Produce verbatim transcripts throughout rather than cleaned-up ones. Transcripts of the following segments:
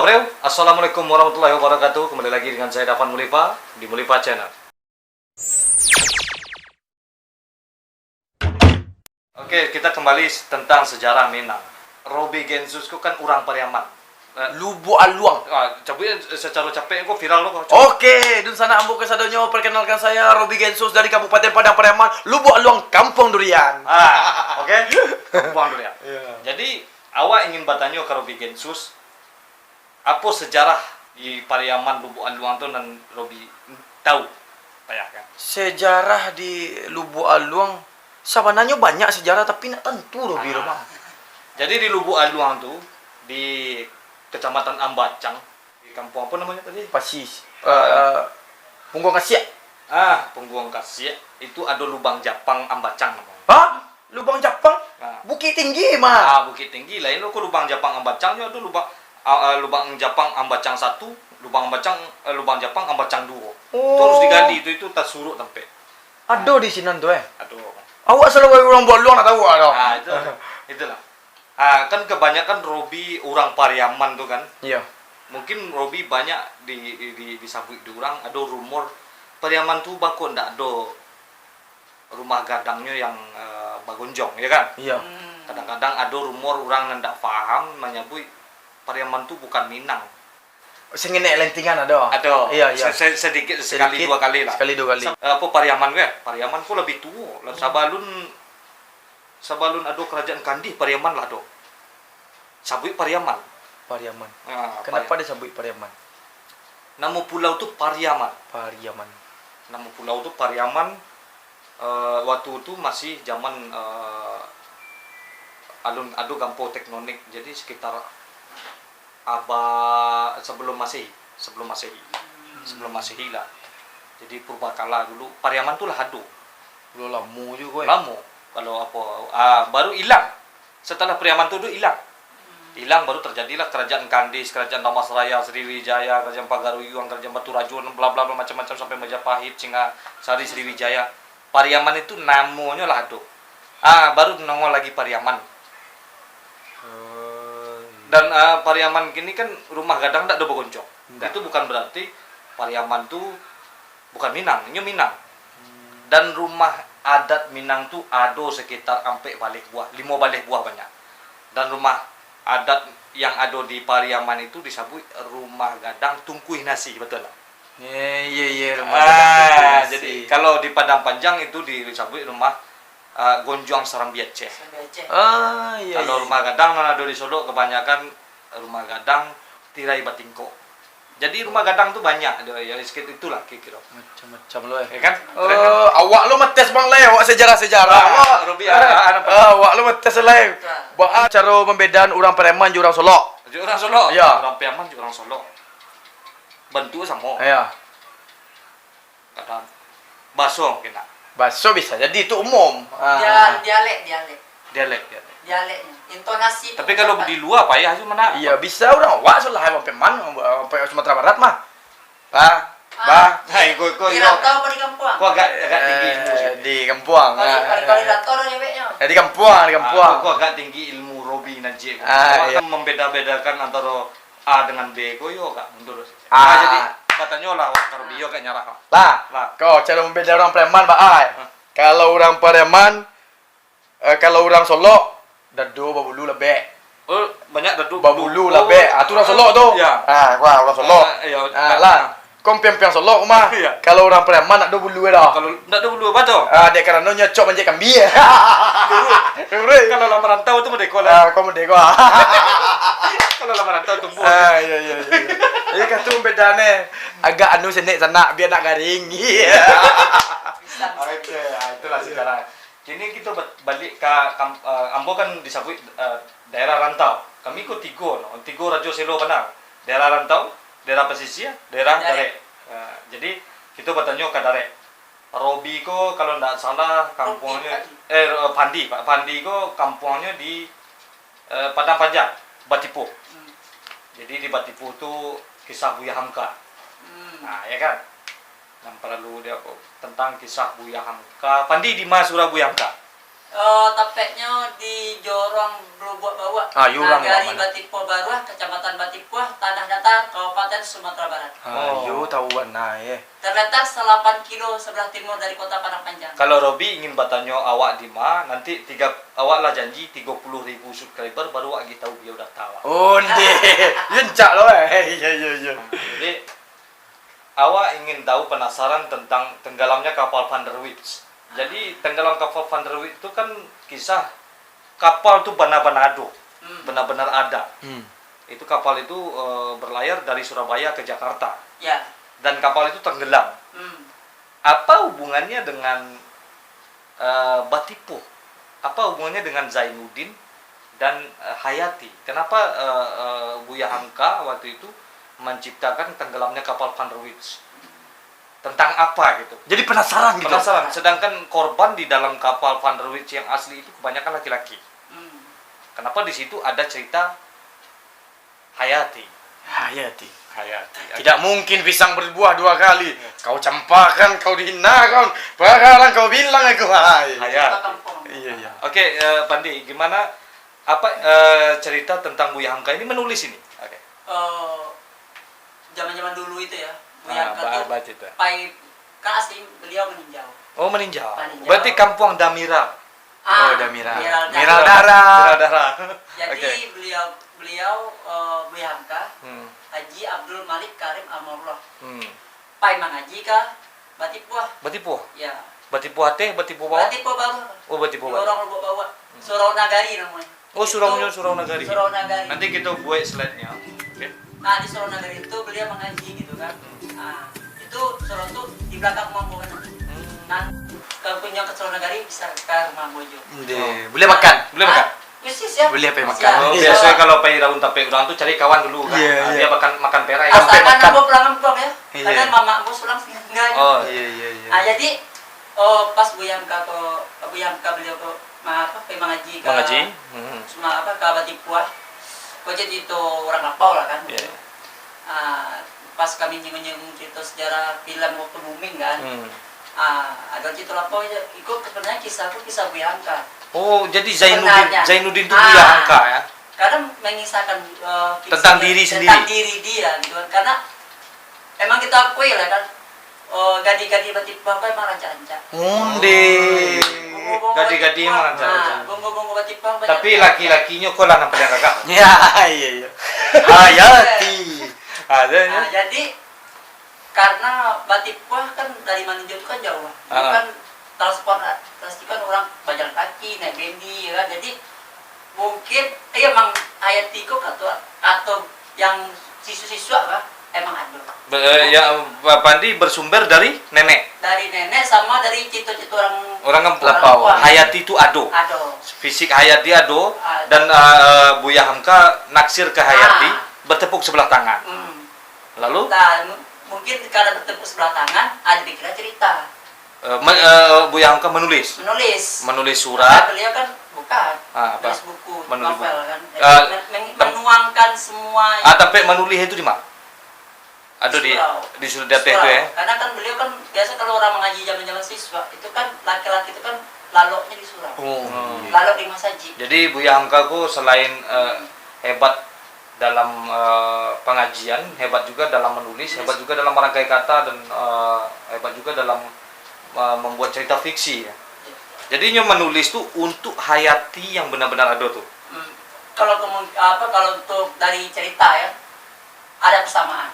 Bro, assalamualaikum warahmatullahi wabarakatuh. Kembali lagi dengan saya Dafan Mulifa di Mulifa Channel. Oke, kita kembali tentang sejarah Minang. Robi Gensus ko kan urang Pariaman. Eh, Lubuak Aluang. Ah, cabuik secara capek ko viral lo ko. Oke, dunsanak ambo kasadonyo, perkenalkan saya Robi Gensus dari Kabupaten Padang Pariaman, Lubuak Aluang, Kampuang Durian. Ah, oke. Kampuang Durian. Iya. Jadi, awak ingin batanyo ka Robi Gensus, apo sejarah di Pariaman Lubuak Aluang tu nan Robi tahu? Payah kan? Sejarah di Lubuak Aluang, sabananyo banyak sejarah, tapi ndak tantu Robi lo, Ah. Bang. Jadi di Lubuak Aluang tu, di Kecamatan Ambacang, di kampung apo namonyo tadi? Pasis. Ah. Eh, Pungguang Kasiak. Ah, Pungguang Kasiak, itu ado Lubang Japang Ambacang namonyo. Hah? Lubang Japang? Ah. Bukik Tinggi mah. Ah, Bukik Tinggi lain lo ko, Lubang Japang Ambacang nyo ado Lubang, ah, ah, Lubang Japang Ambacang satu, Lubang Ambacang, eh, Lubang Japang Ambacang duo. Oh. Tu harus digali tu, itu tasuruik tampek. Ado di sinan tu, eh? Ado. Awak selalu urang Lubuak Aluang ndak tahu ado. Ah, itu. Itulah. Ah, kan kebanyakan Robi urang Pariaman tu kan. Iya. Mungkin Robi banyak di, di, disabuik di urang, ado rumor Pariaman tu bako ndak ado rumah gadangnyo yang, eh, bagonjong, ya kan? Iya. Hmm. Kadang-kadang ado rumor urang nan ndak paham manyabuik Pariaman tu bukan Minang. Sangenek lentingan ado. Ado. Iya, iya. Se-, se-, sedikit, sekali, Sedikit, dua kali lah. sekali dua kali. Sa-, apo, Pariaman ko, ya? Pariaman ko labiah tuo lah. Hmm. Sabalun, sabalun ado Kerajaan Kandih, Pariaman lah ado. Sabuik Pariaman. Pariaman. Ah, Kenapa Pariaman. disabuik Pariaman? Namo pulau tu Pariaman. Pariaman. Namo pulau tu Pariaman, eh, waktu tu masih zaman, eh, alun ado gampo tektonik. Jadi sekitar abad sebelum Masehi, sebelum Masehi. Hmm. Sebelum Masehi lah. Jadi purbakala dulu, Pariaman tu lah ado. Lah lamo jugo, eh. Lamo. Kalau apo, ah, baru ilang. Setelah Pariaman tu, tu ilang. Hmm. Ilang, baru terjadilah Kerajaan Kandis, Kerajaan Dharmasraya, Sriwijaya, Kerajaan Pagaruyuang, Kerajaan Baturajo, bla, bla, bla, macam-macam, sampai Majapahit, Singasari, Sriwijaya. Pariaman itu namonyo lah ado. Ah, baru nongol lagi Pariaman. Oh, iya. Dan, ah, Pariaman kini kan rumah gadang ndak ado bagonjong. Ndak. Itu bukan berarti Pariaman tu bukan Minang, inyo Minang. Hmm. Dan rumah adat Minang tu ado sekitar ampek baleh buah, limo baleh buah banyak. Dan rumah adat yang ado di Pariaman itu disabuik rumah gadang Tungku Ihnasih, betul tak? Eh, iya, iya, rumah gadang Tungku Ah, Ihnasih. Jadi, kalau di Padang Panjang itu disabuik rumah, ah, Gonjuang Sarambi Aceh. Sarambi Aceh. Ah, iya, Kalau iya. rumah gadang nan ado di Solok, kebanyakan rumah gadang tirai batingkok. Jadi, rumah gadang tu banyak ado, ya, sikit itulah kiro-kiro. Macam-macam lo, eh. Ya kan? Keren kan? Eh, awak lo mates, Bang, lai, awak sejarah-sejarah. Ah, awak, Robi, ah, ah, nampak. Ah, awak lo mates, lai. Betul. Baa caro mambedaan urang Pariaman jo urang Solok? Jo urang Solok? Ya. Urang Pariaman jo urang Solok. Bantuak samo. Ya. Kadang baso mungkin nak. Baso bisa jadi, itu umum. Ah. Dia-, dialek, dialek. Dialek, dialek. Dialeknya, intonasi. Tapi kalau di lua payah tu, mana? Iya, bisa urang awak salah, urang Pariaman, urang Sumatera Barat mah. Bah, Ah. bah. Hai, ko, ko, Di yo. rantau apa di kampuang? Ko agak, agak tinggi ilmu Eh, sikit. Di kampuang, Kalau, ah. kalau, kalau di rantau dah nyampe nyo. Eh, di kampuang, di Ah, kampuang. ko, ko agak tinggi ilmu Robi Najib. Ah, Awak iya. kan membeda-bedakan antara A dengan B ko, yo agak mundur sikit. Ah. Ah, jadi, batanyolah awak ka Robi, yo agak nyarah, Pak. Lah, Lah. ko cara mambeda urang Pariaman, Pak, ai. Hah? Kalau urang Pariaman, Eh, kalau urang Solok, dado babulu labek. Oh, banyak dado Babulu bulu. labek. Oh. Ah, tu urang Solok tu. Ya. Ah, wah, urang Solok. Ah, iya. Ah, Ah, lah. ah. Kau piang-piang Solok mah. Iya. Kalau urang Pariaman ndak ado bulu dah. Kalau ndak ado bulu, apa tu? Ah, dek karano nyo cok manjek kambia. Lurus. Lurus. Kalau lah marantau tu merdeka lah. Ah, kau merdeka. Kalau lah marantau tumbuh. Ah, iya, iya, iya. Jadi, kan tu bedane. Agak anu senek sanak, bia nak garing. Iya. Oke, ah, itulah sejarah. Kini kito ba-, baliak ka kam-, eh, ambo kan disabuik, eh, daerah rantau. Kami ko tigo no, tigo rajo selo bana. Daerah rantau, daerah pasisia, daerah Darek. darek. Eh, jadi, kito batanyo ka Darek. Robi ko, kalau ndak salah, Robi kampuangnyo, Pandi. eh, Ro-, Pandi, Pak. Pandi ko kampuangnyo di, eh, Padang Panjang, Batipuh. Hmm. Jadi, di Batipuh tu kisah Buya Hamka. Hmm. Nah, ya kan? Nan paralu dia, tentang kisah Buya Hamka. Pandi di ma surau Buya Hamka? Eh, tapeknyo di Jorong Belubuak Bawak, Ah, Jorong Nagari Bawak. Batipuah Baruah, Kecamatan Batipuah, Tanah Datar. Kabupaten Sumatera Barat. Ayo, tahu bana, eh. Terletak salapan kilo sebelah timur dari kota Padang Panjang. Kalau Robi ingin batanyo awak di ma, nanti tiga, awak lah janji tigo puluh ribu subscriber, baru awak agiah tahu baliau data, Pak. Oh, ndeh. Yo, encak lo, eh. Iyo, iyo, iyo. Jadi, awak ingin tahu, penasaran tentang tenggelamnya kapal Van der Wijck. Jadi, tenggelam kapal Van der Wijck itu kan kisah kapal tu bana-bana ado, Hmm. bana-bana ada. Hmm. Itu kapal itu, eh, berlayar dari Surabaya ke Jakarta. Ya. Dan kapal itu tenggelam. Hmm. Apa hubungannya dengan, eh, Batipuh? Apa hubungannya dengan Zainuddin dan, eh, Hayati? Kenapa, eh, eh, Buya Hamka waktu itu menciptakan tenggelamnya kapal Van der Wijck? Tentang apa gitu? Jadi penasaran gitu. Penasaran. Sedangkan korban di dalam kapal Van der Wijck yang asli itu kebanyakan laki-laki. Hmm. Kenapa di situ ada cerita Hayati? Hayati. Hayati. Tidak mungkin pisang berbuah dua kali. Iya. Kau campakkan, kau dihinakan. Sekarang kau bilang aku, hai. Hayati. Iya, iya. Oke, eh, Pandi, gimana, apa, eh, cerita tentang Buya Hamka ini menulis ini? Oke. Eh, zaman-zaman dulu itu ya, Buya Hamka tu pai, kan asli beliau Maninjau. Oh, Maninjau. Maninjau. Berarti kampuang Damira. Ah, Oh, Damira. Miral Miral Dara. Dara. Miral Dara. Jadi, Oke. beliau, beliau, eh, Buya Hamka, Hmm. Haji Abdul Malik Karim Amarullah. Hmm. Pai mangaji ka Batipuah. Batipuah? Ya. Batipuah ateh, Batipuah bawah? Batipuah bawah. Oh, Batipuah Di bawah. Lorong Lubuk Bawah. Hmm. Surau Nagari namanya. Oh, Itu suraunya Surau Nagari. Surau Nagari. Nanti kita buat slide-nya. Oke. Nah, di Surau Nagari itu beliau mangaji gitu kan. Hmm. Ah, itu surau tu di belakang rumah Ambo kan. Hmm. Nah, kalau kunjung ke Surau Nagari bisa ke rumah Ambo jo. Ndeh, Oh. boleh makan? Boleh makan? Ah, Persis, ya. Boleh pai makan. Oh, Iya. biasanya kalau pai raun tapek urang tu cari kawan dulu kan. Iya, Ah, iya. Dia makan, makan perai. Asalkan Sampai makan. ambo pulang kampuang, ya. Iya. Karena mamak ambo sulang singga. Oh. Iya, iya, iya. Ah, jadi, oh, pas Buya Hamka ko, Buya Hamka beliau ko, ma-, apa, pai mangaji ka, Mangaji. Hmm. suma-, apa, ka Batipuah. Ko jadi tu urang lapau lah kan. Iya. Ah, pas kami nyinggung-nyinggung cerita sejarah film waktu booming kan. Hmm. Ah, ada cerita lapau je. Iko sebenarnya kisah tu kisah Buya Hamka. Oh, jadi Zainuddin, Sebenarnya. Zainuddin tu Ah. Buya Hamka, ya? Kadang mengisahkan, eh, Tentang fiksi diri dia, sendiri. tentang diri dia gitu kan. Karena emang kita akui lah kan, eh, gadih-gadih Batipuah tu emang rancak-rancak. Onde. Bungo-bungo Gadih-gadih Batipuah, emang rancak-rancak. ah, bungo-bungo Batipuah banyak Tapi rancak. laki-lakinyo ko lah nan paling gagah. Ya, iya, iya. Hayati. Ah, dia, Ah, ya. jadi, karena Batipuah kan dari Maninjau tu kan jauh lah. Ah. Kan transport, transport kan urang bajalan kaki, naik bendi, ya kan. Jadi, mungkin, iya, emang Hayati ko kato, kato yang siswa-siswa lah, emang ado. Be-, eh, Mungkin ya, Pandi bersumber dari nenek. Dari nenek sama dari cito-cito urang Urang kampuang. urang kampuang. Hayati tu ado. Ado. Fisik Hayati ado, Ado. dan, eh, Buya Hamka naksir ke Hayati, Ah. bertepuk sebelah tangan. Hmm. Lalu? Nah, mu-, mungkin karena bertepuk sebelah tangan, ada pikiran cerita. Eh, me-, eh, Buya Hamka menulis? Menulis. Menulis Karena surat? beliau kan bukan Ah, apa? menulis buku, Menulis novel buku. kan. Jadi, Ah, men-, men-, tem- menuangkan semua Ah, tempat menulis itu di mana? Ada di, Surau. di surau di ateh tu, Surau. eh? Karena kan beliau kan biasa kalau orang mengaji zaman-zaman siswa, itu kan laki-laki itu kan laloknya di surau. Oh. Hmm. Lalok di masajid. Jadi, Buya Hamka ko selain, eh, Hmm. hebat dalam, eh, pengajian, hebat juga dalam menulis, Menulis. hebat juga dalam merangkai kata, dan, eh, hebat juga dalam, eh, membuat cerita fiksi, ya. Ya. Jadi, nyo menulis tu untuk Hayati yang benar-benar ada tu. Hmm. Kalau kemung-, apa, kalau untuk dari cerita, ya, ada persamaan.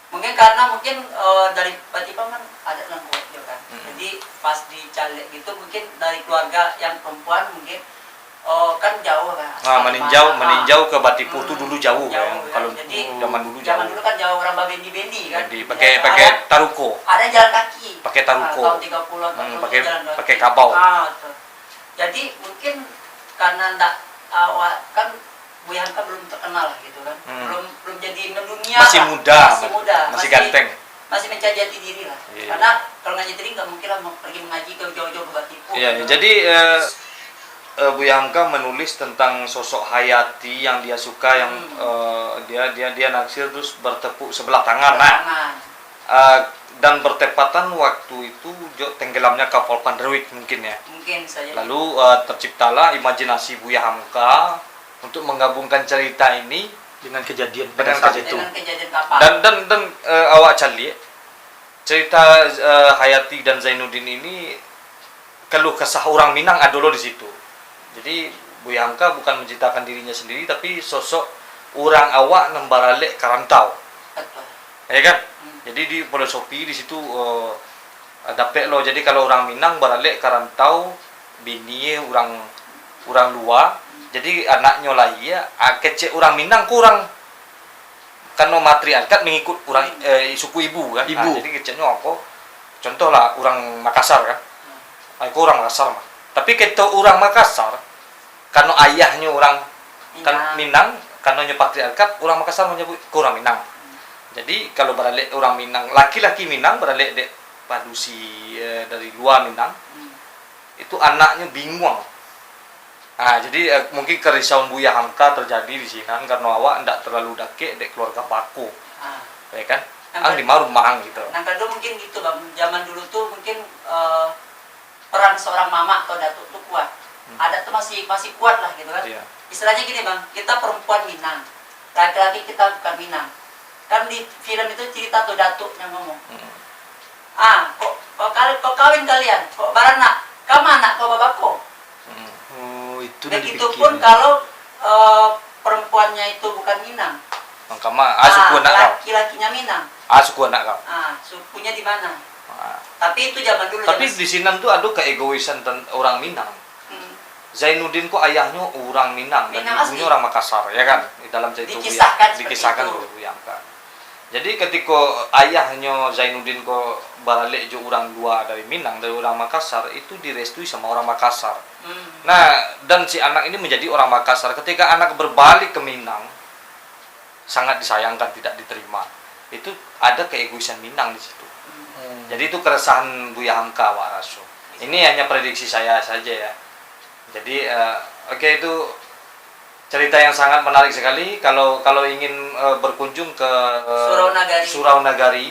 Mungkin karena mungkin, eh, dari Batipuah kan ada nan kuat juga kan. Hmm. Jadi, pas dicaliak gitu, mungkin dari keluarga yang perempuan mungkin, eh, kan jauh kan. Ah, Maninjau, Ah, Maninjau ke Batipuah tu hmm, dulu jauh jauh kan. kan. Kalau Jadi, zaman dulu zaman jauh. dulu kan jauh, orang babendi-bendi kan. Jadi, Jadi, pakai, ada, pakai ada, taruko. ada jalan kaki. Pakai taruko. Ah, tahun tiga puluhan, Hmm, empat puluhan pakai, jalan kaki. pakai kabau. Ah, betul. Jadi, mungkin karena ndak awak kan Buya Hamka belum terkenal gitu kan. Hmm. Belum, belum jadi mendunia Masih lah. muda, Masih muda, masih masih, ganteng. masih mencari jati diri lah. Iya. Karena kalau nggak jati diri nggak mungkin lah mau pergi mengaji ke jauh-jauh ke Batipuah Iya, gitu kan. jadi, eh, eh, Buya Hamka menulis tentang sosok Hayati yang dia suka, yang, Hmm. eh, dia, dia, dia naksir, terus bertepuk sebelah tangan, nah. Tangan. Ah, dan bertepatan waktu itu jo tenggelamnya kapal Van der Wijck mungkin, ya. Mungkin saja. Lalu, ah, terciptalah imajinasi Buya Hamka untuk menggabungkan cerita ini Dengan kejadian pada Dengan saat kejadian. itu. Dengan kejadian kapal. Dan dan dan eh, awak caliak cerita eh, Hayati dan Zainuddin ini, keluh kesah urang Minang ado lo di situ. Jadi Buya Hamka bukan menceritakan dirinya sendiri, tapi sosok urang awak nan baralek ka rantau. Betul. Ya kan? Hmm. Jadi di filosofi di situ eh, dapek lo. Jadi kalau urang Minang baralek ka rantau, bini urang urang lua. Jadi anaknyo lahia, ah, kecek urang Minang ko urang karano matriarkat mangikut urang, eh, suku ibu kan. Ibu. Ah, jadi keceknyo apo? Contohlah urang Makassar kan. Ah, iko urang Makassar mah. Tapi keto urang Makassar, karano ayahnyo urang kan Minang. Minang, karano nyo patriarkat, urang Makassar manyabuik ko urang Minang. Jadi kalau baralek urang Minang, laki-laki Minang baralek dek padusi eh, dari lua Minang, Hmm. itu anaknyo binguang. Ah, jadi eh, mungkin kerisauan Buya Hamka terjadi di sinan karano awak ndak terlalu dakek dek keluarga bako. Ah. Ya kan? Ang di ma rumah ang gitu. Nan kado mungkin gitu, Bang. Zaman dulu tu mungkin eh, peran seorang mamak atau datuk tu kuat. Hmm. Adat tu masih masih kuat lah gitu kan. Iya. Istilahnya gini, Bang, kita perempuan Minang. Laki-laki kita bukan Minang. Kan di film itu cerita tuh datuknya ngomong. Hmm. Ah, kok kok kal- kok kawin kalian, kok baranak, kama anak kau babako. Hmm. Oh, itu dah Begitupun dipikir. kalau eh, perempuannya itu bukan Minang. Mangkama, ah, suku Ah, anak kau. laki-lakinya Minang. Ah, suku anak kau. Ah, sukunya di mana? Ah. Tapi itu zaman dulu. Tapi zaman di sinan tu ado keegoisan ten- orang Minang. Hmm. Zainuddin ko ayahnyo urang Minang dan Minang ibunyo asli. orang Makassar, ya kan? Di dalam cerita Buya, Dikisahkan seperti dikisahkan itu. oleh Buya Hamka. Jadi ketiko ayahnyo Zainuddin ko baralek jo urang lua dari Minang, dari urang Makassar, itu direstui sama orang Makassar. Hmm. Nah, dan si anak ini menjadi orang Makassar. Ketika anak berbalik ke Minang, sangat disayangkan, tidak diterima. Itu ada keegoisan Minang di situ. Hmm. Jadi itu keresahan Buya Hamka, awak raso. Ini hanya prediksi saya saja ya. Jadi eh, oke, itu cerita yang sangat menarik sekali. Kalau kalau ingin eh, berkunjung ke eh, Surau Nagari. Surau Nagari,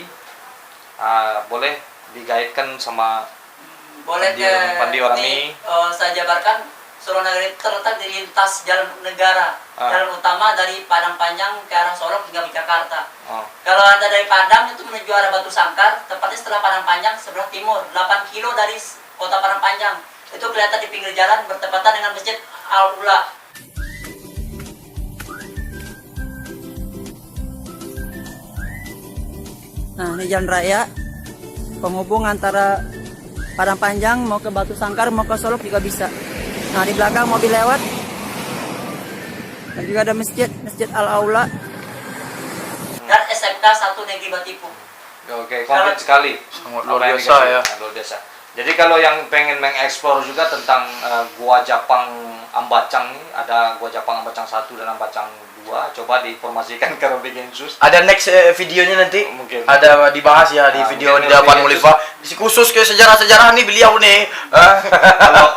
ah, boleh digaitkan sama Hmm, boleh Pandi ke Rami, Pandi Rami. Ini eh, saya jabarkan, Surau Nagari itu terletak di lintas jalan negara, Ah. jalan utama dari Padang Panjang ke arah Solok hingga Jakarta. Oh. Kalau anda dari Padang itu menuju arah Batu Sangkar, tepatnya setelah Padang Panjang sebelah timur, delapan kilo dari s- kota Padang Panjang. Itu kelihatan di pinggir jalan bertepatan dengan Masjid Al-Ula. Nah, ini jalan raya penghubung antara Padang Panjang mau ke Batu Sangkar, mau ke Solok juga bisa. Nah, di belakang mobil lewat. Dan juga ada masjid, Masjid Al-Aula. Dan S M K satu Negeri Batipu. Oke, komplit sekali. Sangat luar biasa, ya. Luar biasa. Jadi kalau yang pengen mengeksplor juga tentang eh, Gua Japang Ambacang ni, ada Gua Japang Ambacang satu dan Ambacang dua, coba diinformasikan ke Robi Gensus. Ada next eh, videonya nanti. Mungkin. Ada dibahas ya di Ah, video mungkin di Robi Dapan Gensus. Mulifa. Khusus ke sejarah-sejarah ni beliau ni. Ah. Kalau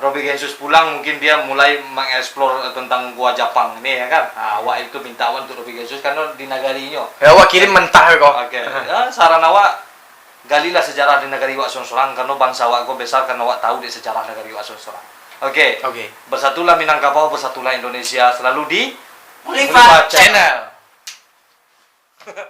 Robi Gensus pulang, mungkin dia mulai mengeksplor tentang Gua Japang ni, ya kan? Ah, awak itu minta awak untuk Robi Gensus karena di nagarinyo. Ya, awak kirim mentah ko. Oke. Ya, saran awak, galilah sejarah di nagari wak sorang-sorang, karena bangsa wak ko besar, karena wak tahu di sejarah nagari wak sorang-sorang. Oke. Oke. Bersatulah Minangkabau, bersatulah Indonesia, selalu di Mulifa Mulifa Channel. Channel.